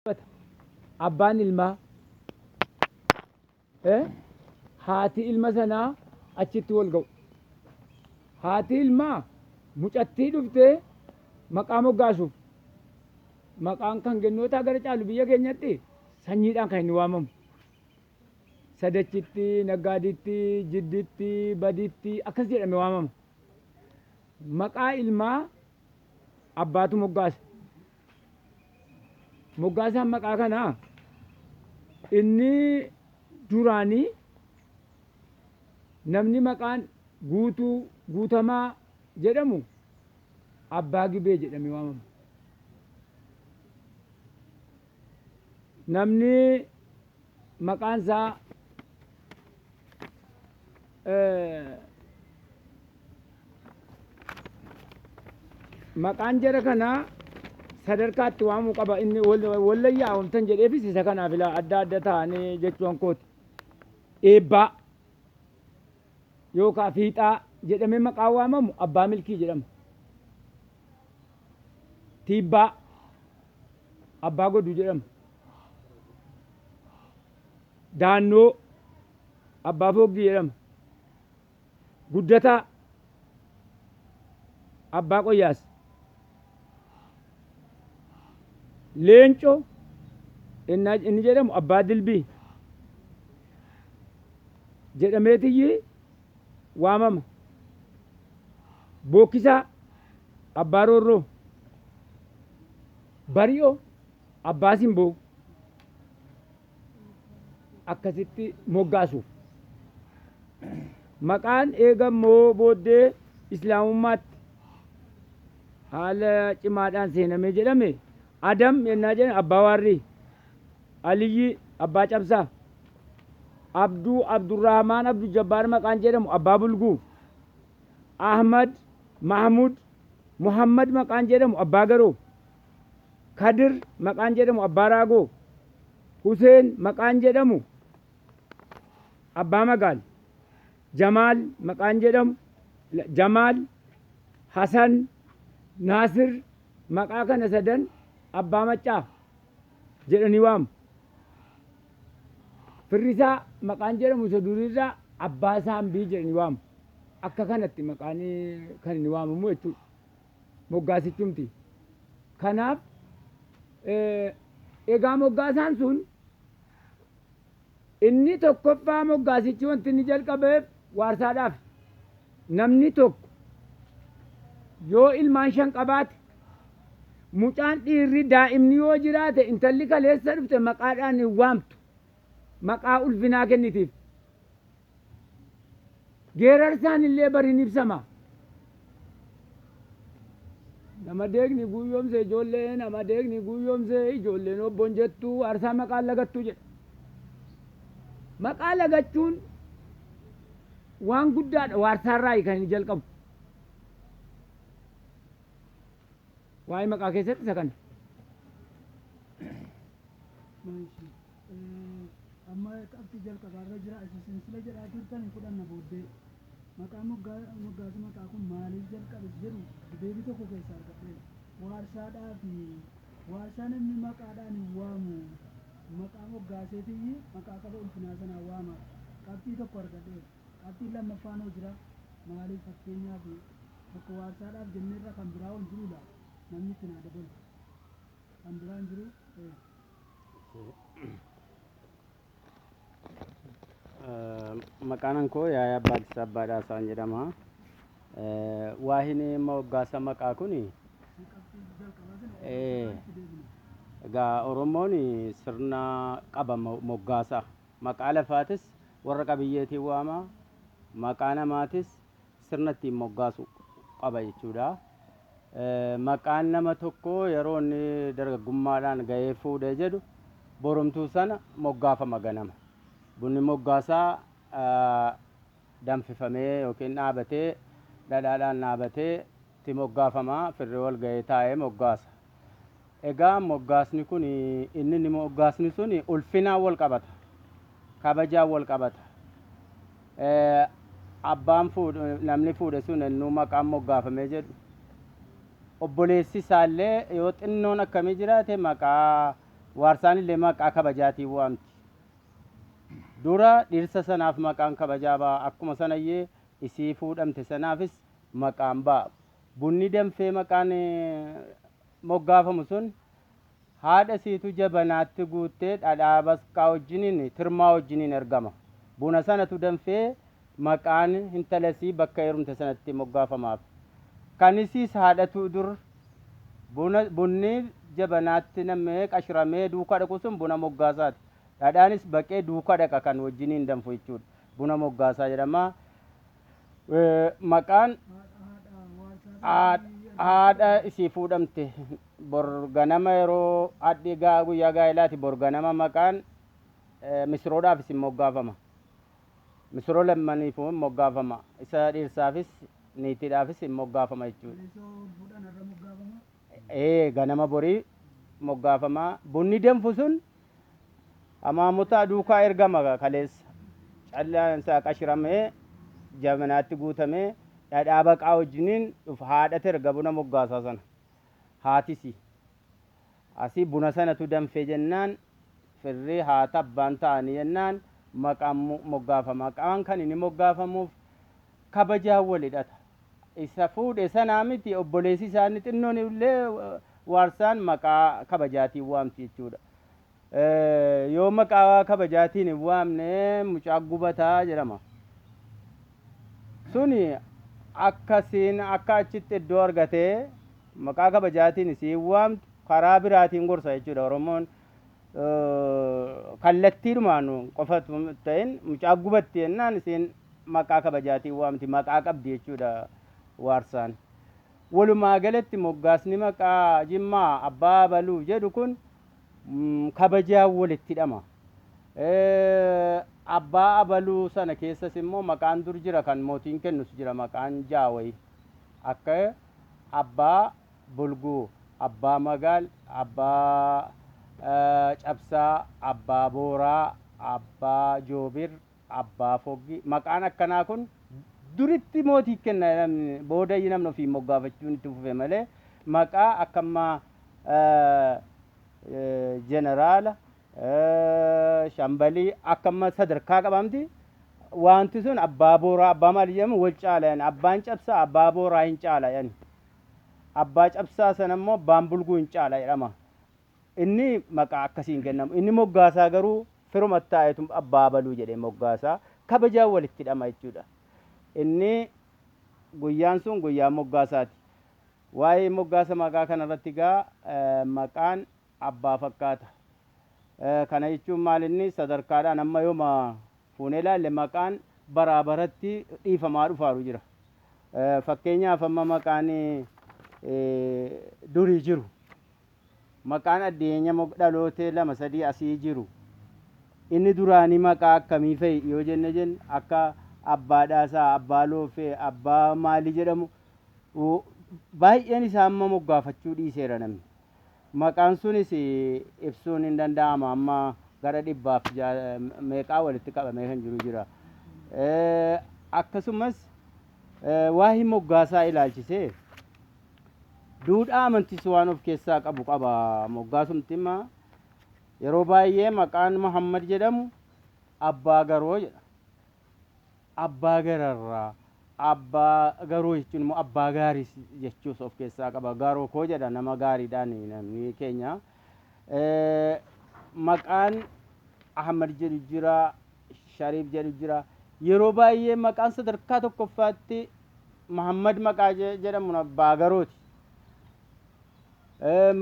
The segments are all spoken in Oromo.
Dubbata. Abbaan ilmaa, haati ilma sanaa achitti wal ga'u. Haati ilmaa mucattii dhuftee maqaa moggaasuuf. Maqaan kan gennootaa gara caalu biyya keenyatti sanyiidhaan kan inni waamamu. Sadachitti, Naggaaditti, Jidditti, Baditti akkas jedhame waamama. Maqaa ilmaa abbaatu moggaasa. Moggaasaan maqaa kanaa inni duraanii namni maqaan Guutuu Guutamaa jedhamu Abbaa Gibee jedhamee waamama. Namni maqaan isaa Maqaan jara kanaa sadarkaatti waamuu qaba. Inni wallayyaa wantan jedheefis isa kanaaf ilaa adda adda ta'anii jechuun kooti. Eebbaa yookaan fiixaa jedhamee maqaan waamamu abbaa milkii jedhama. Tiibbaa abbaa goduu jedhama. Daannoo abbaa fooggii jedhama. Guddataa Abbaa Qoyyaas. Leenco inni jedhamu Abbaa Dilbii jedhameetiyyi waamama. Bookkisaa Abbaa Roorroo. Bari'oo Abbaa Simboo. Akkasitti moggaasuuf. Maqaan eega immoo booddee Islaamummaatti haala cimaadhaan seenamee jedhame Adam yennaa jedhan Abbaa Waarrii, Aliyyii Abbaa Cabsaa, Abduu Abdurrahmaan Abdujabbaar maqaan jedhamu Abbaa Bulguu, Ahmad Mahmud Muhammad maqaan jedhamu Abbaa Garoo, Kadir maqaan jedhamu Abbaa Raagoo, Huseen maqaan jedhamu Abbaa Magaal, Jamaal maqaan jedhamu Jamaal, Hasan, Naasir maqaa kana sadan Abbaa Maccaa jedhanii waamu. Firrisaa maqaan jedhamu isa duriirraa Abbaa Saambii jedhanii waamu. Akka kanatti maqaan kan inni waamamu jechuudha. Moggaasichumti. Kanaaf egaa moggaasaan sun inni tokkoffaa moggaasichi wanti inni jalqabeef waarsaadhaaf. Namni tokko yoo ilmaan shan qabaate mucaan dhiirri daa'imni yoo jiraate intalli kaleessa dhufte maqaadhaan hin waamtu. Maqaa ulfinaa kennitiif. Geerarsaan illee bari ni ibsama. Nama deegni guuyyoomse ijoollee nama deegni guuyyoomse ijoolleen obboon jettu aarsaa maqaan lagattu jedha. Maqaa lagachuun waan guddaadha waarsaarraayi kan inni jalqabu. Waa'ee maqaa keessatti isa kana. Amma qabxii jalqabaarra jira. Isa isin sila jedhaa turtan hin fudhanna booddee. Maqaa moggaasa maqaa kun maaliif jalqabe jedhu deebii tokko keessaa argadheera. Waarsaadhaa fi waarsaa namni maqaadhaan hin waamu maqaa moggaaseetiyyi maqaa qaba ulfinaa sanaan waama. Qabxii tokko argadheera. Qabxiin lammaffaan hoo jira? Maaliif fakkeenyaaf tokko waarsaadhaaf jenneerra kan biraa hoo hin jiruu laata? Namni itti naa dabalu. Kan biraa hin jiruu? Ee. Maqaan koo Yaayaa Baadhisaa Abbaadhaasaan jedhama. Waa'een moggaasa maqaa kun egaa Oromoon sirna qaba moggaasa. Maqaa lafaatis warra qabiyyeetiin waama. Maqaa namaatis sirna ittiin moggaasu qaba jechuudha. Maqaan nama tokkoo yeroo inni dargaggummaadhaan gahee fuudhee jedhu borumtuu sana moggaafama ganama. Bunni moggaasaa danfifamee yookiin dhaabatee dhadhaadhaan dhaabatee itti moggaafama firri wal gahee taa'ee moggaasa. Egaa moggaasni kun inni inni moggaasni sun ulfinaan wal qabata. Kabajaan wal qabata. Abbaan fuudhu namni fuudhe sun ennuu maqaan moggaafamee jedhu obboleessi isaallee yoo xinnoon akkamii jiraate maqaa Waarsaan illee maqaa kabajaatiin waamti. Dura dhirsa sanaaf maqaan kabajaa ba'a. Akkuma sanayyee isii fuudhamte sanaafis maqaan ba'a. Bunni danfee maqaan moggaafamu sun haadha isiitu jabanaatti guuttee dhadhaa basqaa wajjiniin tirmaa wajjiniin ergama. Buna sanatu danfee maqaan intalasii bakka heerumte sanatti moggaafamaaf. Kan isiis haadhatu dur bunni jabanaatti nam'ee qashiramee duukaa dhaqu sun buna moggaasaati. Dhadhaanis baqee duukaa dhaqa kan wajjiniin danfu jechuudha. Buna moggaasaa jedhama. Maqaan haadha isii fuudhamte bor ganama yeroo hadhi guyyaa gaa'ilaati bor ganama maqaan misroodhaafis hin moggaafama. Misroo lammaniifuu hin moggaafama. Isa dhiirsaafis niitiidhaafis hin moggaafama jechuudha. Ee ganama borii moggaafama. Bunni danfu sun hamaamota duukaa ergama kaleessa. Callaan isaa qashiramee jabanaatti guutamee dhadhaa baqaa wajjiniin dhufa haadhatu erga buna moggaasaa sana. Haatisi. Asii buna sanatu danfee jennaan firri haata abbaan ta'anii jennaan maqaan moggaafama. Maqaan kan inni moggaafamuuf kabajaan wal hidhata. Isa fuudhe sanaa miti obboleessi isaanii xinnoon illee waarsaan maqaa kabajaatiin waamti jechuudha. Yoo maqaa kabajaatiin hin waamne mucaa gubataa jedhama. Suni akkasiin akka achitti iddoo argatee maqaa kabajaatiin isiin waamtu karaa biraatiin gorsa jechuudha. Oromoon kallattiidhumaan qofatu ta'in mucaa gubatti jennaan isiin maqaa kabajaatiin waamti maqaa qabdi jechuudha waarsaan. Walumaa galatti moggaasni maqaa Jimmaa abbaa baluu jedhu kun kabajaan walitti hidhama. Abbaa abaluu sana keessas immoo maqaan dur jira kan mootiin kennus jira maqaan jaawayii. Akka abbaa bulguu, abbaa magaal, abbaa cabsaa, abbaa booraa, abbaa joobir, abbaa foggi maqaan akkanaa kun duritti mootii kenna namni booda namni ofii moggaafachuun itti fufe malee maqaa akka ammaa jeneraala shambalii akka amma sadarkaa qabamti. Wanti sun abbaa booraa abbaa maali jedhamu wal caala yani abbaan cabsaa abbaa booraa hin caala yani abbaa cabsaa sana immoo abbaan bulguu hin caala jedhama. Inni maqaa akkasiin kennamu. Inni moggaasaa garuu firuma taa'etu abbaa baluu jedhee moggaasaa kabajaan walitti hidhama jechuudha. Inni guyyaan sun guyyaa moggaasaati. Waa'ee moggaasa maqaa kanarratti egaa maqaan abbaa fakkaata. Kana jechuun maal inni sadarkaadhaan amma yooma fuunee ilaalle maqaan baraa baratti dhiifamaa dhufaaru jira. Fakkeenyaaf amma maqaan durii jiru. Maqaan addeenya dhalootee 2 3 asii jiru. Inni duraanii maqaa akkamii fa'i yoo jenne jenne akka abbaa dhaasaa, abbaa loofee, abbaa maalii jedhamu baay'een isaa amma moggaafachuu dhiiseera namni. Maqaan sunis ibsuun hin danda'ama amma gara dhibbaaf meeqaa walitti qabamee kan jiru jira. Akkasumas waa'ee moggaasaa ilaalchisee duudhaa amantiis waan of keessaa qabu qaba. Moggaasumti immoo yeroo baay'ee maqaan Muhammad jedhamu abbaa garoo jedha. Abbaa gararraa abbaa garoo jechuun immoo abbaa gaarii jechuus of keessaa qaba. Garoo koo jedha nama gaariidhaan namni keenya. Maqaan Ahmad jedhu jira, Shariif jedhu jira. Yeroo baay'ee maqaan sadarkaa tokkoffaatti Muhammad maqaa jedhamu abbaa garooti.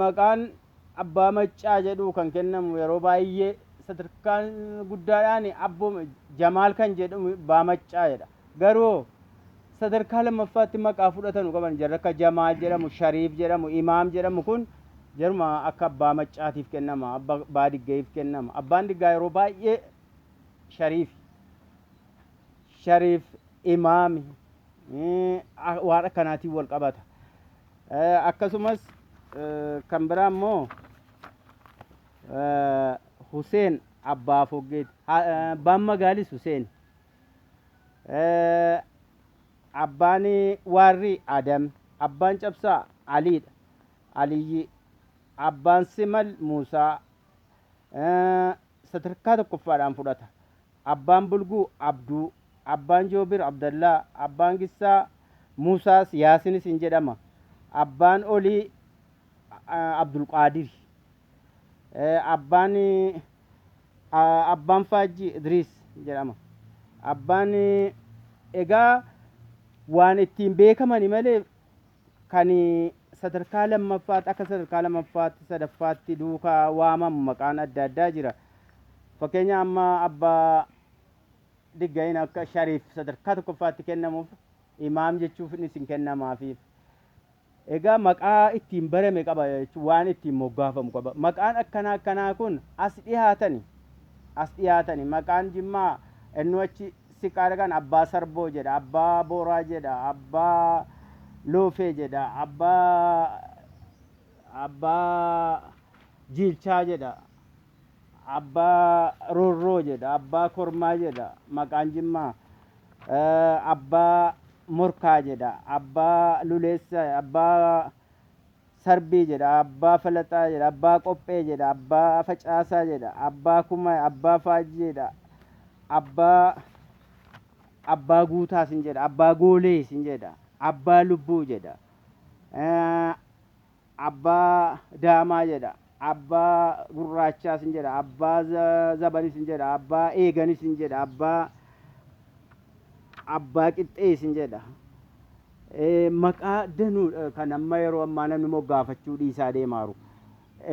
Maqaan abbaa maccaa jedhu kan kennamu yeroo baay'ee sadarkaa guddaadhaan abboo Jamaal kan jedhamu abbaa maccaa jedha. Garuu sadarkaa lammaffaatti maqaa fudhatanu qaban jarri akka Jamaal jedhamu, Shariif jedhamu, Imaam jedhamu kun jaruma akka abbaa maccaatiif kennama, abbaa digga'iif kennama. Abbaan diggaa yeroo baay'ee Shariif, Shariif, Imaami waan akkanaatiin wal qabata. Akkasumas kan biraa immoo Huseen abbaa foggeeti. Abbaan magaalis Huseen. Abbaan waarrii Adam. Abbaan cabsaa Aliidha. Aliyyi. Abbaan Simal Muusaa. Sadarkaa tokkoffaadhaan fudhata. Abbaan Bulguu Abduu, Abbaan Joobir Abdallaa, Abbaan Gissaa Muusaas Yaasinis hin jedhama. Abbaan Olii Abdulqaadir. Abbaan Faajjii Idriis jedhama. Abbaan egaa waan ittiin beekamani malee kan sadarkaa lammaffaatti, akka sadarkaa lammaffaatti, sadaffaatti duukaa waamamu maqaan adda addaa jira. Fakkeenya amma abbaa Diggayin akka Shariif sadarkaa tokkoffaatti kennamuuf, Imaam jechuufis hin kennamaafiif. Egaa maqaa ittiin barame qaba jechuun waan ittiin moggaafamu qaba. Maqaan akkanaa akkanaa kun as dhiyaatani. As dhiyaatani. Maqaan Jimmaa ennuu achi siqaa dhaqan Abbaa Sarboo jedha, Abbaa Booraa jedha, Abbaa Loofee jedha, Abbaa Jiilchaa jedha, Abbaa Roorroo jedha, Abbaa Kormaa jedha maqaan Jimmaa. Abbaa Morkaa jedha, Abbaa Luleessa, Abbaa Sarbii jedha, Abbaa Falaxaa jedha, Abbaa Qophee jedha, Abbaa Facaasaa jedha, Abbaa Kumaa, Abbaa Faajjii jedha, Abbaa Guutaas hin jedha, Abbaa Goolees hin jedha, Abbaa Lubbuu jedha, Abbaa Daamaa jedha, Abbaa Gurraachaas hin jedha, Abbaa Zabanis hin jedha, Abbaa Eeganis hin jedha, Abbaa Qixxees hin jedha. Maqaa danuudha kan amma yeroo ammaa namni moggaafachuu dhiisaa deemaaru.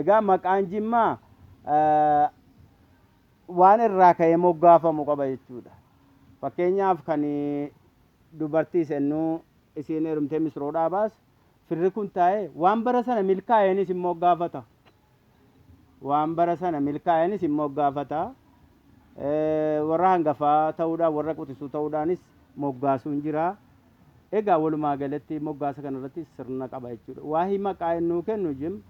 Egaa maqaan Jimmaa waan irraa ka'ee moggaafamu qaba jechuudha. Fakkeenyaaf kan dubartiis ennuu isiin heerumtee misroodhaa baasu, firri kun taa'ee waan bara sana milkaa'eenis hin moggaafata. Waan bara sana milkaa'eenis hin moggaafata. Warra hangafaa ta'uudhaan, warra quxisuu ta'uudhaanis moggaasuun jira. Egaa walumaa galatti moggaasa kanarratti sirna qaba jechuudha. Waa'ee maqaa ennuu kennu jim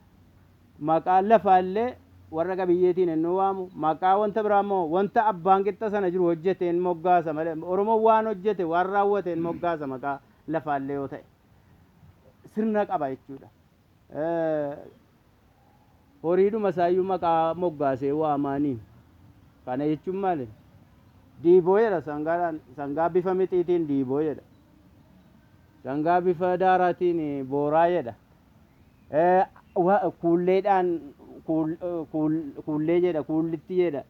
maqaan lafaallee warra qabiyyeetiin ennuu waamu, maqaa wanta biraa immoo wanta abbaan qixxa sana jiru hojjeteen moggaasa malee, Oromoon waan hojjete, waan raawwateen moggaasa. Maqaa lafaallee yoo ta'e sirna qaba jechuudha. Horiidhuma isaayyuu maqaa moggaasee waamaanii. Kana jechuun maali? Diiboo jedha sangaadhaan, sangaa bifa mixiitiin diiboo jedha. Sangaa bifa daaraatiin booraa jedha. Kuulleedhaan kuullee jedha, kuullitti jedha.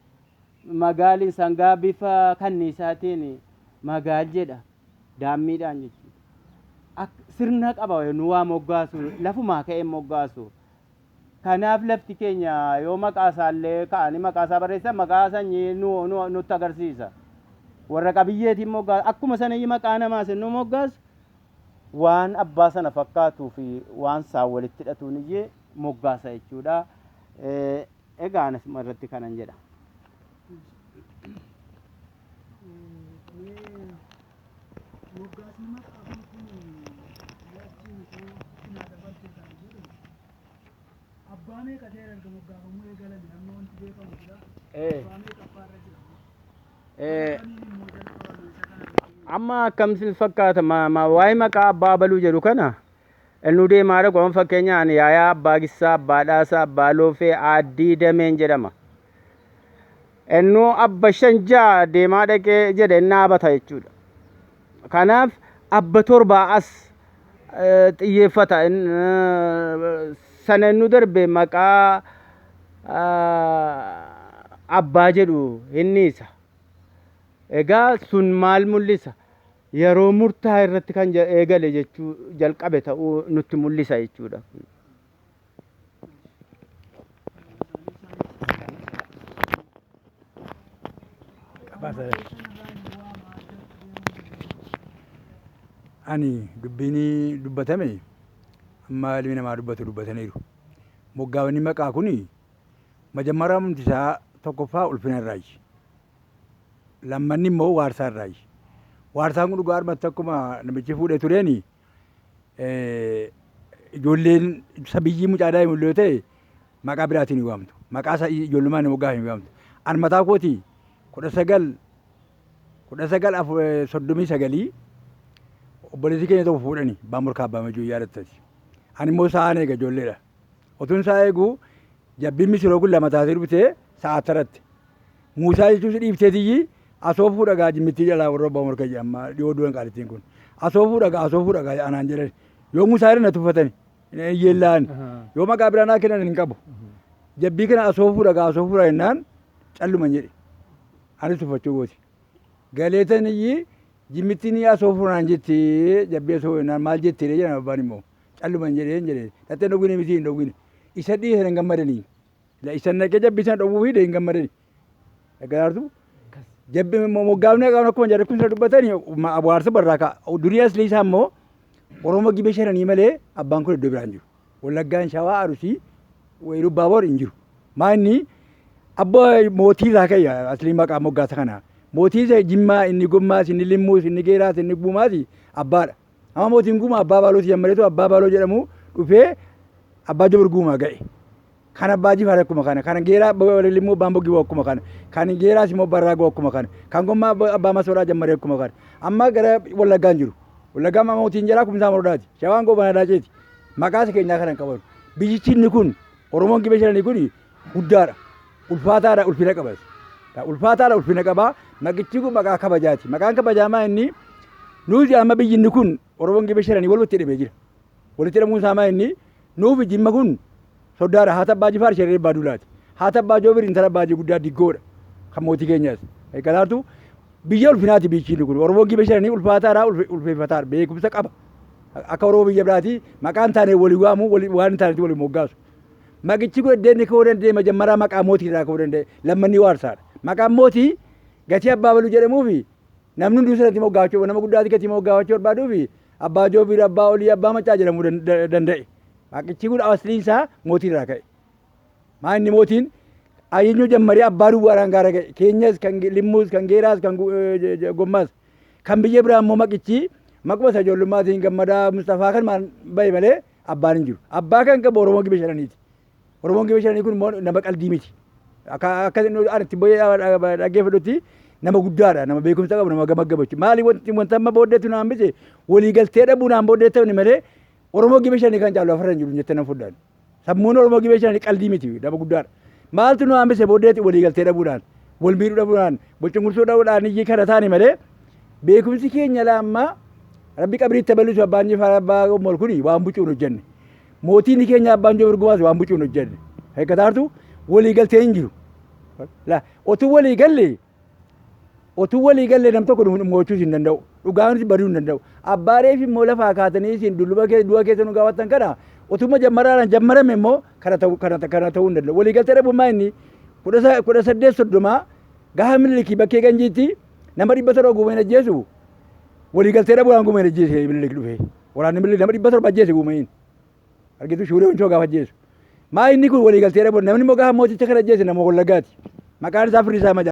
Magaaliin sangaa bifa kanniisaatiin magaal jedha. Daammiidhaan jechuudha. Sirna qaba nu waa moggaasu, lafumaa ka'ee moggaasu. Kanaaf lafti keenya yoo maqaa isaallee ka'anii maqaa isaa barreessan, maqaa sanyii nutti agarsiisa. Warra qabiyyeetiin moggaasu akkuma sana maqaa namaas nu moggaasu waan abbaa sana fakkaatuu fi waan isaan walitti hidhatuun iyyee moggaasa jechuudha. Egaa anasuma irratti kanan jedha. Mee moggaasni maqaa kun achiin osoo cinaa dabalte kan jedhu, abbaa meeqa ta'e erga moggaafamuu eegalame amma wanti beekamu jira? Abbaa meeqaffaarra jira? Kamiin immoo jalqabame isa kana irratti? Amma akkam fakkaata, waa'ee maqaa abbaa baluu jedhu kana inni deemaa dhaqu, amma fakkeenyaan Yaayaa Abbaa Gissaa, Abbaa Dhaasaa, Abbaa Loofee, Aaddii Dameen jedhama. Innuu abba shan ja'a deemaa dhaqee jedhe inni dhaabata jechuudha. Kanaaf abba torbaa as xiyyeeffata. Sana inni darbe maqaa abbaa jedhu inni isa. Egaa sun maal mul'isa? Yeroo murtaa'e irratti kan eegale jechuu, jalqabe ta'uu nutti mul'isa jechuudha. Qabaasa. Ani dubbiin dubbatame amma ilmi namaa dubbatu dubbataniiru. Moggaafni maqaa kuni majammaraa hundi isaa tokkoffaa ulfina irraayi. Lammanni immoo waarsaa irraayi. Waarsaan kun dhugaa armatti akkuma namichi fuudhee tureeni, ijoolleen sabiyyii mucaa daa'imu illee yoo ta'e maqaa biraatiin hin waamtu. Maqaa isaa ijoollummaan hin moggaafame hin waamtu. Ani mataa kooti 1939 obboleessi keenya tokko fuudhani, abbaan morkaa abbaa majuu yaadattati. Ani immoo sa'aan eega ijoolleedha. Otuun isaa eegu jabbiin misiroo kun lama taatee dhuftee Sa'aataratti. Muusaa jechuus dhiifteetiyyi asoofuu dhagaa jimmittii jalaa warra abbaa morka jedhama dhiyoo du'an qaalittiin kun. Asoofuu dhagaa asoofuu dhagaa anaan jedhan. Yoo Muusaa jedhan na tuffatani. Yeellaan. Yoo maqaa biraa naa kennan hin qabu. Jabbii kana asoofuu dhagaa asoofuu dhagaa jennaan calluman jedhe. Anis tuffachuu gooti. Galeetan iyyi jimmittiin asoofuu naan jetti jabbii asoofuu jennaan maal jettee jedhan abbaan immoo. Calluman jedheen jedhe. Dhattee dhowwine miti hin dhowwine. Isa dhiisan hin gammadanii. Isa naqee jabbii sana dhowwuu fi hin gammadanii. Dhaggaartu. Jabbi moggaafni qaban akkuma jarri kun dubbatanii waarsa barraa ka'a. Durii asli isaa immoo Oromoo gibee shananii malee abbaan kun iddoo biraan jiru. Wallaggaan Shawaa Arusii Iluu Abbaaboor hin jiru. Maa inni abbaa mootii irraa ka'e asli maqaa moggaasa kana. Mootii isa Jimmaa inni Gommaas inni Limmuus inni Geeraas inni Guumaas abbaadha. Amma mootiin Guumaa abbaa Baalooti jammareetu abbaa Baaloo jedhamu dhufee abbaa Jabir Guumaa ga'e. Kan abbaa Jifaar akkuma kana, kan Geeraa Limmuu abbaan Boggii akkuma kana, kan Geeraas immoo Barraagoo akkuma kana, kan Gommaa abbaa Masooraa jammaree akkuma kana. Amma gara Wallaggaan jiru. Wallaggaan mootiin jalaa Kumsaa Morodaati. Shawaan Gobanaa Daaceeti. Maqaa isa keenyaa kana hin qaban. Biyyichi inni kun Oromoon Gibee shananii kun guddaadha. Ulfaataadha ulfina qabas. Ulfaataadha ulfina qaba. Maqichi kun maqaa kabajaati. Maqaan kabajaamaa inni nuti amma biyyi inni kun Oromoon Gibee shananii walumatti hidhamee jira. Walitti hidhamuun isaa maa inni nuuf jimma kun soddaadha. Haati abbaa Jifaar Sherree Abbaa Duulaati. Haati abbaa Joobir intala abbaa guddaa Diggoodha. Kan mootii keenyaas. Kanaafuu biyya ulfinaati biyyi kun. Oromoon Gibee shananii ulfaataadha ulfeeffataadha. Beekumsa qaba. Akka Oromoo biyya biraati maqaan taane walii waamu waan hin taanetti walii moggaasu. Maqichi kun iddeen ka'uu danda'e majammaraa maqaa mootii irraa ka'uu danda'e lammanni waarsaadha. Maqaan mootii gatii abbaa baluu jedhamuufi namni hunduu sanatti moggaachuu nama guddaati gatii moggaachuu barbaaduufi abbaa joobir abbaa olii abbaa macaa jedhamuu danda'e. Maqichi kun asliin isaa mootii irraa ka'e. Maa inni mootiin ayyeenyuu jammaree abbaa duwwaadhaan gaara ga'e. Keenyas kan Limmuus kan Geeraas kan Gommaas kan biyya biraa immoo maqichi maquma isa ijoollummaatiin gammadaa Mustafaa kan maan bahe malee abbaan hin jiru. Abbaa kan qabu Oromoo Gibee shananiiti. Oromoon Gibee shananii kun immoo nama qaldii miti. Akka akka ani itti dhaggeeffadhutti nama guddaadha, nama beekumsa qabu, nama gama gabachu. Maali wanti wanta amma booddeetu naan bise walii galtee dhabuu naan booddeetti malee Oromoo Gibee shanii kan caalu afarran jiru jettee nan fudhaan. Sammuun Oromoo Gibee shanii qaldii miti nama guddaadha. Maaltu nu hambise booddeetti walii galtee dhabuudhaan, wal miidhuu dhabuudhaan, wal cunqursuu dhabuudhaan iyyii kana taane malee beekumsi keenya laammaa Rabbi qabriitti bal'isu abbaan Jifaar abbaa Gommool kuni waan bucuun hojjenne. Mootiin keenya abbaan Joobir Gumaas waan bucuun hojjenne. Heekkataartu walii galtee hin jiru. Otuu walii galle otuu walii galle nam tokko nu mo'achuus hin danda'u. Dhugaanis baduu hin danda'u. Abbaa reef immoo lafaa kaatanii isin dulluba keessa du'a keessa nu gaafatan kana otuma jammaraadhaan jammarame immoo kana ta'uu kana kana ta'uu hin danda'u. Walii galtee dhabummaa inni 1830 gaafa Minilikii bakkee Ganjiitti nama 700 guumeen ajjeesu walii galtee dhabuudhaan guumeen ajjeese Minilik dhufe. Waraanni Minilik nama 700 ajjeese guumeen. Argitu shuuree huncoo gaafa ajjeesu. Maa inni kun walii galtee dhabuun namni immoo gaafa mooticha kana ajjeese nama Wallaggaati. Maqaan isaa Firrisaa Majaa.